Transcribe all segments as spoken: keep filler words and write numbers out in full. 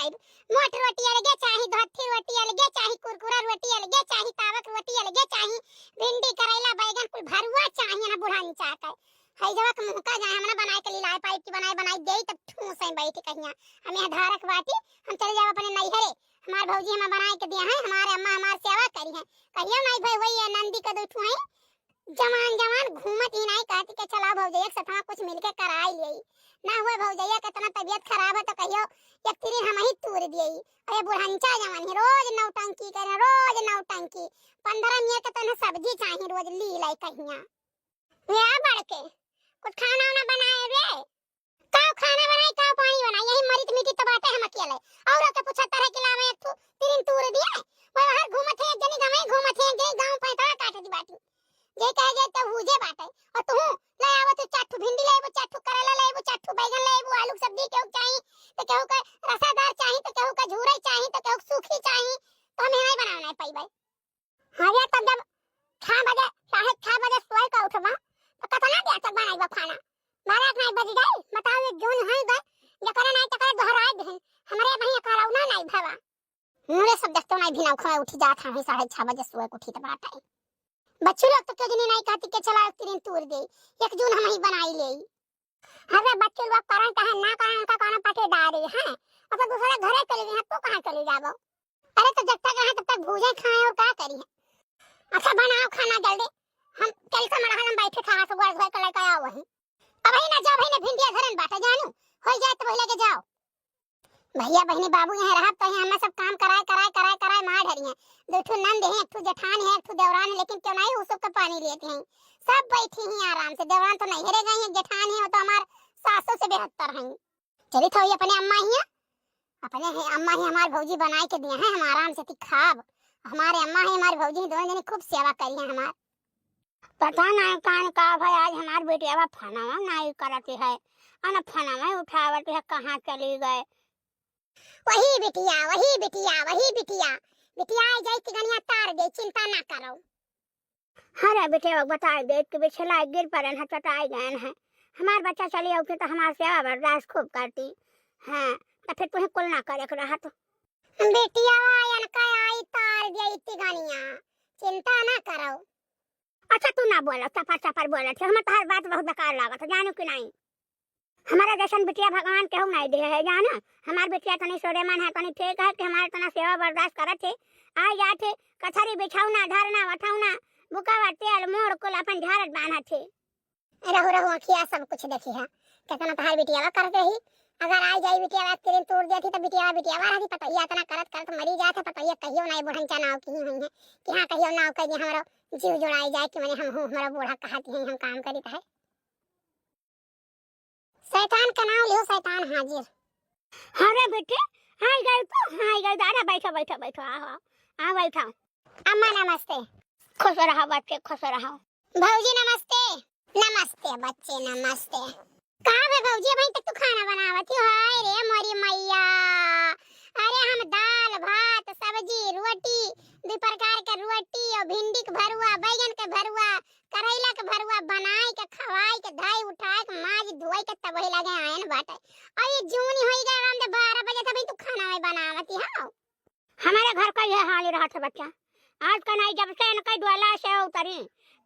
मोट रोटी अलगे चाही, धोथी रोटी अलगे चाही, कुरकुरा रोटी अलगे चाही, तावक रोटी अलगे चाही, भिंडी, करैला, बैगन कुल भरुआ चाही ना बुढ़ानी चाह के। है जवा के मुँह का जाए, हम ना बनाए के लिलाए पाइब कि बनाए, बनाए देई तब ठूस है बैठ कहिया। हम यहाँ धारक बाटी, हम चले जाब अपने नैहरे। हमार भौजी हमें बनाए के दिया है, हमारे अम्मा हमार सेवा करी है, कहियो नहीं भाई वही है नंदी का दो ठू है, जवान जवान घूमत ही नहीं, कहती के चला भौजैया के सथवा कुछ मिलके कराई लेई। ना हुए भौजैया के इतना तबीयत खराब है तो कहियो एक तिरी हम ही तूर दिए। अरे बुढ़ंचा जवान है, रोज नौटंकी करे, रोज नौटंकी। पंद्रह मिनट के तने सब्जी चाही रोज ली लाई कहिया। या बड़के, कुछ खाना वाना बनाए रे। का खाना बनाई, का पानी बनाई, यही मरित मिट्टी तो बाटे हम अकेले। औरों के पूछत रहे कि लावे एक ठू, तीन तूर दिए। मैं बाहर घूमत है, एक जनी गंवई घूमत है, एक जनी गाँव पैतरा काटत बाटी। जे कहे जे तो हुजे बाटे। और तू ले आवत हो चार ठू भिंडी लेबो, चार ठू करेला लेबो, चार ठू बैगन लेबो, आलू के सब्जी केहू के चाही, तो केहू के रसादार चाही, तो केहू के झूरे चाही, तो केहू के सूखी चाही, तो हम यहाँ बनावे नहीं पाइबे। हाँ रे, तब जब छह बजे, साढ़े छह बजे सोए के उठबा, तो कितना देर तक बनाइबा खाना? बारह एक नहीं बज गए, बताओ, ये जून है गए, जकरे नहीं तकरे दोहराए दे, हमरे वहीं करौना नहीं भवा। मुरे सब देखते नहीं, भिनौखा उठी जात है, साढ़े छह बजे सोए के उठी तो बात है। बच्चू लोग तो के जनी नहीं कहती के चला एक तीन तूर दे, एक जून हम ही बनाई ले। अरे बच्चू लोग करन चाहे ना करन, उनका कौनो पटेदारी है, अब तो दूसरे घरे चली गई हैं, तू कहाँ चली जाबो? अरे तो जब तक रहे तब तक भूजे खाए और का करी है। अच्छा बनाओ खाना जल्दी, हम चल के मड़हा में बैठे था, हाथ गोड़ धोए के लेके आओ वहीं। अब ही ना जाओ, भाई ना भिंडिया धरन बाटे जानू, हो जाए तो वही लेके जाओ। भैया बहनी बाबू यहाँ रहब तो यहाँ हमें सब काम कराए कराए कराए कराए मार ढरी हैं। दो ठू नंद हैं, एक ठू जेठान है, एक ठू देवरान है, लेकिन क्यों नहीं वो सब का पानी लेते हैं, सब बैठी हैं आराम से। देवरान तो नहीं हेरे गई है, जेठान है वो तो हमार सासों से बेहतर हैं। चली तो अपने अम्मा हिया, अपने ही अम्मा ही हमार भौजी बनाए के दिए हैं, हम आराम से ती खाब। हमारे अम्मा ही हमारी भौजी ही दोनों जनी खूब सेवा करी हैं हमार। पता नहीं कान का भाई, आज हमार बेटिया बा फोनवा नहीं करती है, अन फोनवा उठावती है, कहाँ चली गए? वही बिटिया, वही बिटिया, वही बिटिया, बिटिया आ जाई कि गनिया तार दे, चिंता ना करो। अरे बिटिया, बताई देत कि बिछला गिर पड़न है, चटाई गयन है। हमार बच्चा चली आउती तो हमार सेवा बर्दाश्त खूब करती। हाँ, तो फिर तुहें कुल ना करे के रहत। बिटिया आयन का आई तार दिया इतनी गनिया, चिंता ना करो। अच्छा तू ना बोला, चपर चपर बोला थे, हमें तोहर बात बहुत बेकार लागत है, जानू कि नहीं? हमारा जैसन बिटिया भगवान केहू नहीं दे है, जाना। हमार बिटिया तनी सोरेमन है, तनी ठीक है कि हमारे तना सेवा बर्दाश्त करत है। आ जात है, कथरी बिछौना, धरना, वठौना, बुकावा, तेल, मोड़ कुल अपन झारत बान्हत है। रहू, रहू, अखिया सब कुछ देखी है। कितना तहार बिटिया करत रही। अगर आ जाई बिटिया के दिन तोड़ देती तो बिटिया, बिटिया रहती, पतोहिया इतना करत करत मरी जात है, पतोहिया कहियो नहीं बुढ़न चा नाव की हुई है कि हाँ कहियो नाव कर दिया, हमारा जीव जुड़ाई जाए कि मैंने हम हूँ, हमारा बूढ़ा कहती है, हम काम करी है। शैतान का नाम लियो, शैतान हाजिर। अरे बेटे, हाय गए तो, हाय गए, दादा बैठो, बैठो, बैठो, आओ, आओ, आओ बैठो। अम्मा नमस्ते। खुश रहो बच्चे, खुश रहो। भौजी नमस्ते। नमस्ते बच्चे, नमस्ते। का बे भौजी, अभी तक तू खाना बनावत ही? हाय रे मोरी मैया, अरे हम दाल, भात, सब्जी, रोटी, दू प्रकार के रोटी और भिंडी के भरुआ, बैगन के भरुआ, करैला के भरुआ बनाई के, खवाई के, धई उठाई के, माज धोई के तब वही लगे आयन बाटे। और ये जून होई गए, राम दे बारह बजे तभी तू खाना में बनावती हो। हमारे घर का यह हाल रहत है बच्चा। आज का नहीं, जब से इनके डोला से उतरी,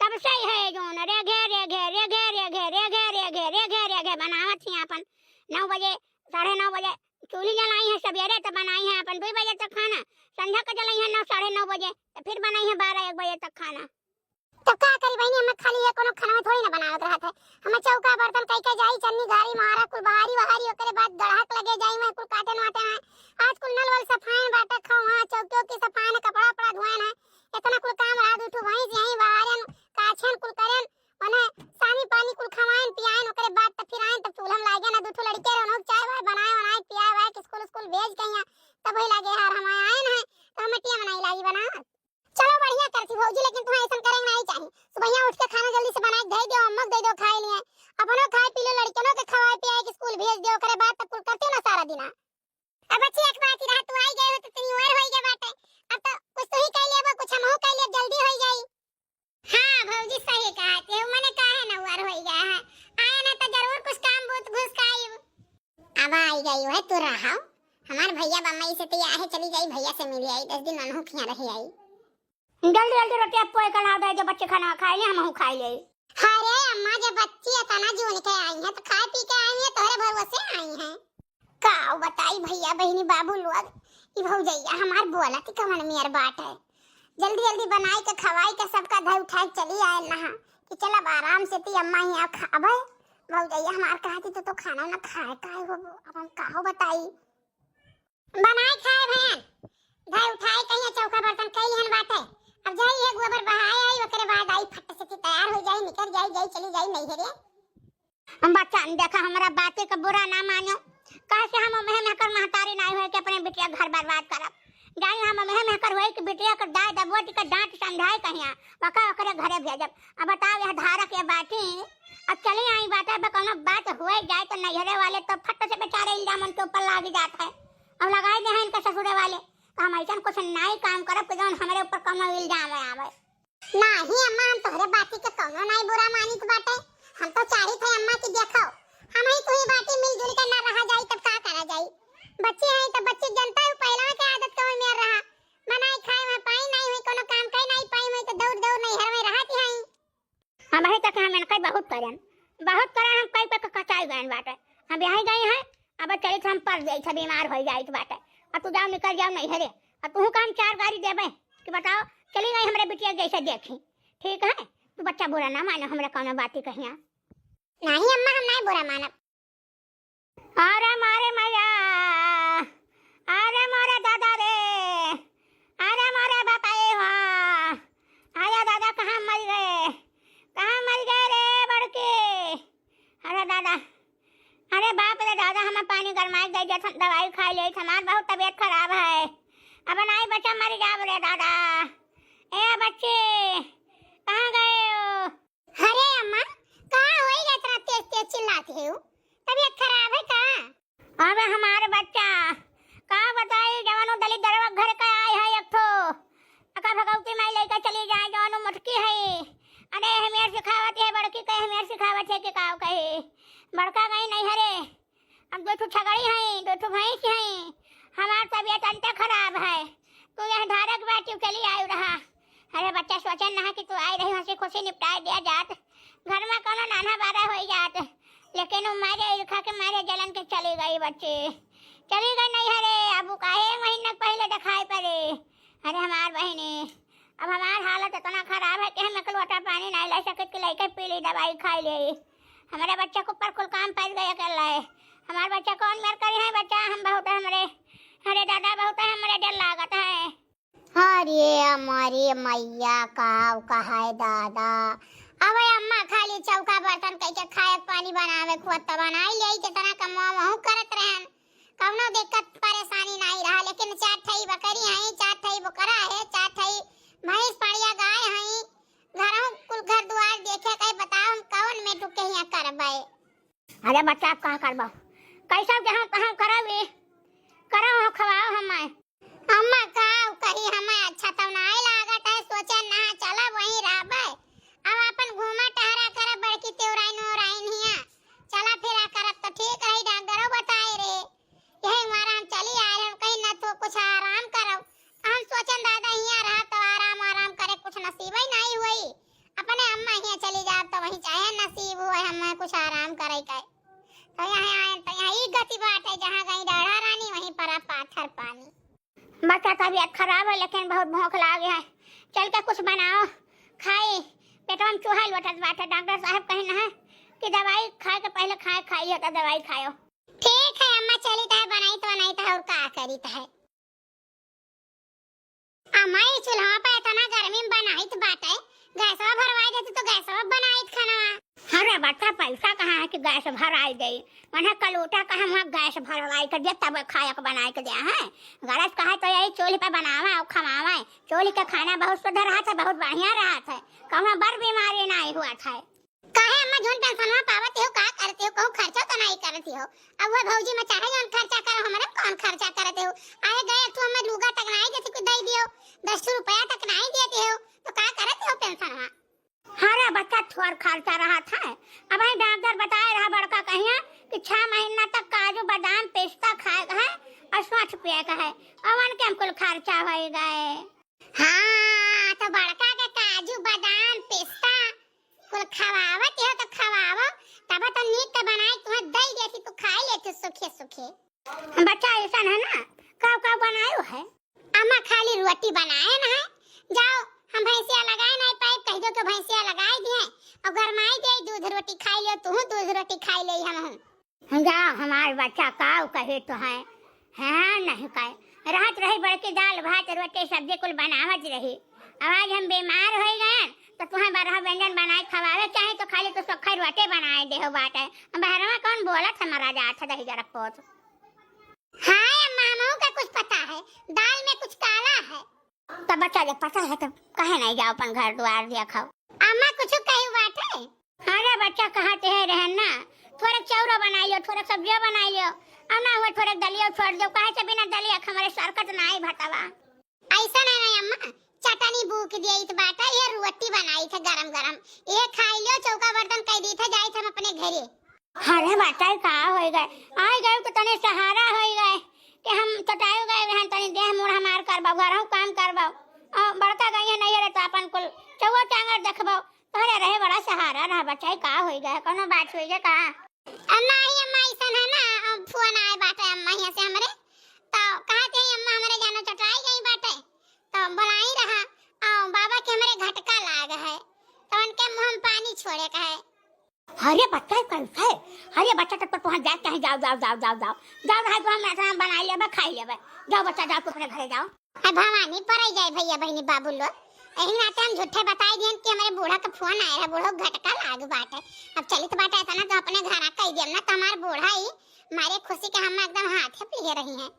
तब से ही है जून रेघे, रेघे, रेघे, रेघे, रेघे, रेघे, रेघे, रेघे बनावत ही अपन। नौ बजे, साढ़े नौ बजे चूल्ही जलाई है सवेरे, तो बनाई है अपन दो बजे तक खाना। संध्या का जलाई है नौ, साढ़े नौ बजे, तो फिर बनाई है बारह, एक बजे तक खाना। तो का करी बहिनी, हमें खाली ये कोनो खाना में थोड़ी ना बनावत रहत है। हमें चौका बर्तन कई के जाई, चन्नी गारी मारा, कुल बहारी वहारी, ओकरे बाद गड़हक लगे जाई, मैं कुल काटन वाटन है। आज कुल नल वल सफाइन बाटे, खौहा चौकी की सफाइन, कपड़ा उपड़ा धोएन है। इतना कुल काम रहा, दू ठो भैंस यहीं बहारन, काछन कुल करेन, उन्हें सानी पानी कुल खवाएन, पियाएन, ओकरे बाद तब फिर आएन, तब चूल्हा में लागे ना, दू ठो लड़के रहे, उन्हों चाय वाय बनाए, बनाए, पियाए वाए, स्कूल, स्कूल भेज के यहाँ, तब वही लागे यार, हम आए हैं, तो हमें टिया बनाई लागी बना। चलो बढ़िया करती भौजी, लेकिन तुम्हें ऐसा करे नहीं चाहिए। सुबह उठ के खाना जल्दी से बना के दे दो, अम्मा को दे दो खाए लिए, अपनो खाए पी लो, लड़कनों के खवाए पियाए के स्कूल भेज दो, ओकरे बाद तब कुल करती हो ना सारा दिन। अब अच्छी एक बात ही रहा, तू आई गए हो तो इतनी उम्र होई गए बाटे, अब तो कुछ तू ही कह लेबो, कुछ हम हो कह लेब, जल्दी होई जाई। हाँ भौजी सही कहा थे, मैंने काहे ना उम्र होई गया है, आया ना तो जरूर कुछ काम बहुत घुस खाई। अब आई गई है तू रहो, हमार भइया बम्बई से तैयार है, चली जाई, भइया से मिली आई, दस दिन मनहू खिया रही आई। जल्दी जल्दी रोटी अब पोए का लाओ दे, जो बच्चे खाना खाए ले, हमहू खाए ले। अरे अम्मा, जब बच्ची इतना जून के आई है तो खाए पी के आई है, तोहरे भरोसे आई है। का बताई भइया, बहिनी, बाबू लोग, ई भौजैया हमार बोलत ही कवन मेर बाटे। जल्दी जल्दी बनाई के खवाई के सबका धई उठाई चली आयल नहा कि चल अब आराम से ती अम्मा हियाँ खाबे। भौजैया हमार कहती तो, तो खाना ना खाए काहे हो, अब हम काहो बताई। बनाए खाए भैया, धई उठाई कहिया चौका बर्तन कई हन बाटे। अब जाई ये गोबर बहाए आई, ओकरे बाद आई फट से ती तैयार हो जाई, निकल जाई, जाई चली जाई नैहरे। हम बच्चा, देखा, हमरा बाते का बुरा ना मानो, काहे से हम ओम्हे मेहकर महतारी नाई होए कि अपने बिटिया घर बर्बाद करब। जाई हम ओम्हे मेहकर होए कि बिटिया के दाय दबोटी के डांट समझाए कहिया, वका ओकरे घरे भेजब। अब बताओ, यह धारा के बाटी, अब चली आई बाटे, अब कौनो बात हुए जाए तो नैहरे वाले तो फट से बेचारे इल्जाम उनके ऊपर लागी जात है, अब लगाए दे हैं इनके ससुरे वाले, तो हम ऐसन कुछ नाई काम करब कि जौन हमरे ऊपर कौनो इल्जाम आवे। नाही अम्मा, हम तोहरे बाती के कौनो नाही बुरा मानित बाटे। हम तो चाहित है अम्मा कि देखो, हम ही तू ही बाटी मिलजुल के ना रहा जाई तब का करा जाई। बच्ची है तो बच्ची जनता है, पहला के आदत कौन मेर रहा, बनाई खाए में पाई नाही हुई, कोनो काम कई नाही पाई हुई तो दौड़ दौड़ नैहर में रहत ही। हम ही तक हम इनका बहुत करन, बहुत करन, हम कई पे कचाई गए बाटे। हम यही गए हैं, अब चलित हम पर जाइत है, बीमार हो जाइत बाटे। अब तू जाओ, निकल जाओ नैहरे। अब तू का हम चार गारी देबे कि बताओ, चली गई हमरे बिटिया जैसे देखी। ठीक है, तू बच्चा बुरा ना मानो, हमरा कौनो बाती कहिया। नाही अम्मा, हम नाही बुरा मानब। अरे मारे मैया, अरे मारे दादा रे, अरे मारे बापा ए हो, अरे दादा कहाँ मर गए, कहाँ मर गए रे बड़के, अरे दादा, अरे बाप रे दादा, हमें पानी गरमाए दे देत, हम दवाई खाए लेत, हमार बहुत तबीयत खराब है। अब नाई बच्चा मर जाब रे दादा। ए बच्चे, कहाँ गए हो? अरे अम्मा, का होई गया, इतना तेज तेज चिल्लाते हो? तबीयत खराब है का? अबे हमारे बच्चा, का बताई, जवानो दलित दरवा घर का आए है एक ठो। अका भगवती माई लेके चली जाए, जवानो मोटकी है। अरे हमें सिखावत है, बड़की कहे हमें सिखावत है कि काव कहे। बड़का गई नैहरे, अब दो ठो छगड़ी हैं, दो ठो भैंस हैं। हमार तबीयत अंते खराब है। तू यह धारक बाटी चली आयु रहा। अरे बच्चा, सोचे ना कि तू आई रही, हंसी खुशी निपटाए दिया जात। घर में कोनो नाना बारा होई जात। लेकिन वो मारे ईर्खा के मारे जलन के चली गई बच्ची। चली गई नैहरे, अब वो काहे महीना पहले दिखाई पड़े। अरे हमार बहिनी, अब हमार हालत इतना खराब है कि हम एक लोटा पानी नहीं ले सकत कि लइके पी ली, दवाई खाई ले। हमारे बच्चा के ऊपर कुल काम पड़ गया अकेला है। हमार बच्चा कौन मेर करी है बच्चा, हम बहुत हमरे, अरे दादा बहुत है हमरे डर लागत है। अरे हमारे मैया का कहाए दादा, अब अम्मा खाली चौका बर्तन कह के खाए पानी बनावे खुआ तो बनाई ले, कितना कमवा वहू करत रहन। कौनो दिक्कत परेशानी नाई रहा, लेकिन चार ठई बकरी हैं, चार ठई बोकरा है, चार ठई भैंस पड़िया गाय हैं, घरों कुल घर दुआर देखे के बताओ, हम कौन में टुके हियाँ करबे? अरे बच्चा, अब का करबो? कैसा जहाँ तहाँ करबे, करो हो, खवाओ हमें। अम्मा का कही, हमें अच्छा तो नाई लागत है, सोचे ना चला वहीं रहबे, अब अपन घूमा टहरा करब बड़की तेवराइन ओराइन हियाँ, चला फिरा करब तो ठीक रही, डॉक्टरो बताए रहे। यही मारा हम चली आए, हम कहीं न तो कुछ आराम करो। हम सोचन दादा हियाँ रहा तो आराम आराम करे, कुछ नसीब ही नहीं हुई। अपने अम्मा हियाँ चली जाब तो वहीं चाहे नसीब हुए हमें कुछ आराम करे के। तो यहाँ आए तो यहाँ ई गति बात है, जहाँ गई राधा रानी वहीं पर पाथर पानी। बच्चा तबीयत खराब है लेकिन बहुत भूख लागे है, चल के कुछ बनाओ खाई, पेटवा में चूहा लोटत बाटे। डॉक्टर साहब कहिन है कि दवाई खाए के पहले खाए खाई है तो दवाई खाओ। ठीक है अम्मा, चलित है, बनाइत वनाइत है और का करित है। अम्मा, ई चूल्हा पे इतना गर्मी में बनाइत बाटे, गैसवा भरवाई देती तो गैसवा बनाइत खाना। अरे बच्चा, पैसा कहाँ है कि गैस भराई दे? मने कलूटा कहाँ वहाँ गैस भरवाई के दे, तब खाए के बनाई के दे है। गरज कहे तो यही चूल्हे पे बनावे और खवावे। चूल्हे के खाना बहुत शुद्ध रहत है, बहुत बढ़िया रहत है, कौनो बड़ बीमारी नहीं हुआ है। काहे अम्मा, जौन पेंशनवा पावत हो, का करते हो, कहूँ खर्चा तो नहीं करते हो। अब वह भौजी में चाहे जौन खर्चा करो, हमरे में कौन खर्चा करते हो? आए गए एक ठो हमें लुगा तक नहीं देते, कुछ दे दियो, दस ठो रुपया तक नहीं देते हो, तो का करते हो पेंशनवा? अरे बच्चा, थोर खर्चा रहत है। अब वही डॉक्टर बताए रहा बड़का कहिया कि छह महीना तक काजू, बादाम, पिस्ता खाए है और सोच एक है, अवन के हम कुल खर्चा होइ गए। हाँ, तो बड़का के काजू, बादाम, पिस्ता कुल खवावत हो तो खवावो, तब तो नीक के बनाई तुहें दई देती, तू खाई लेती सुखे सुखे। बच्चा अइसन है ना, काव काव बनायो है? अम्मा खाली रोटी बनाए ना है। जाओ, हम भैंसिया लगाए नहीं पाए, कह दो कि भैंसिया लगाए दिए और गरमाई दे, दूध रोटी खाई लियो, तू दूध रोटी खाई ले, हम हूँ। जा, हमार बच्चा काव कहे तो है, हाँ, नहीं कहे। रहत रही बड़की दाल, भात, रोटी, सब्जी कुल बनावत रही। अब आज हम बीमार होइ गए, तो तुहें बरहा व्यंजन बनाए खवावे चाही, तो खाली तो सोखा रोटी बनाए देहो बाटे। बहरवा कौन बोलत है, मरा जात है दही जरा पोत। हाँ अम्मा, हमहू का कुछ पता है, दाल में कुछ काला है। तब बच्चा जब पता है, तब काहे नहीं जाओ अपन घर दुआर देखो? अम्मा कुछ कही बाटे? अरे बच्चा, कहा ते है रहन ना, थोड़े चौरो बनाई लियो, थोड़े सब्जियो बनाई लियो, और ना हुए थोड़े दलियो छोड़ दो, काहे से बिना दलिया के हमारे सरकत ना आई भतवा। ऐसा नहीं, नहीं अम्मा, चटनी बूक दिया इत बाटा, ये रोटी बनाई थे गरम गरम, ये खाई लियो, चौका बर्तन कह दी थे, जाई थे हम अपने घरे। अरे बाटा, का होइ गए, आई गए तो तने सहारा होइ गए कि हम चटाई गए रहन, तनी देह मुड़ हमार करबो, घरहु काम करबो, और बड़का गई है नहीं रहे तो अपन कुल चौवा चांगर देखबो, तोहरे रहे बड़ा सहारा रहा बच्चा, का होई गए, कोनो बात होई गए का? अ, नाही अम्मा, अइसन है ना, अ, फोन आए बाटे अम्मा हियाँ से हमरे, तो कहत है अम्मा हमरे जानो चटाई गई बाटे, तो बोलाई रहा, अ, बाबा के हमरे घटका लाग है, तो उनके मुँह में पानी छोड़े का है। अरे बच्चा, कैसे? अरे बच्चा, तब तो तुहाँ जाए चाहे जाओ, जाओ, जाओ, जाओ, जाओ, जाओ, रहे तो हम अपना बनाई लेबे, खाई लेबे, जाओ बच्चा, जाओ, तू अपने घरे जाओ। अब भवानी पड़े जाए भैया बहिनी बाबू लोग, यही नाते हम झूठे बताई दियन कि हमरे बूढ़ा का फोन आए रहा, बूढ़ो घटका लाग बाटे। अब चलित बाटे ऐसा ना तो अपने घर आ कह दियम ना तो हमार बूढ़ा ही मारे खुशी के हम एकदम हाथे पीहे रही हैं।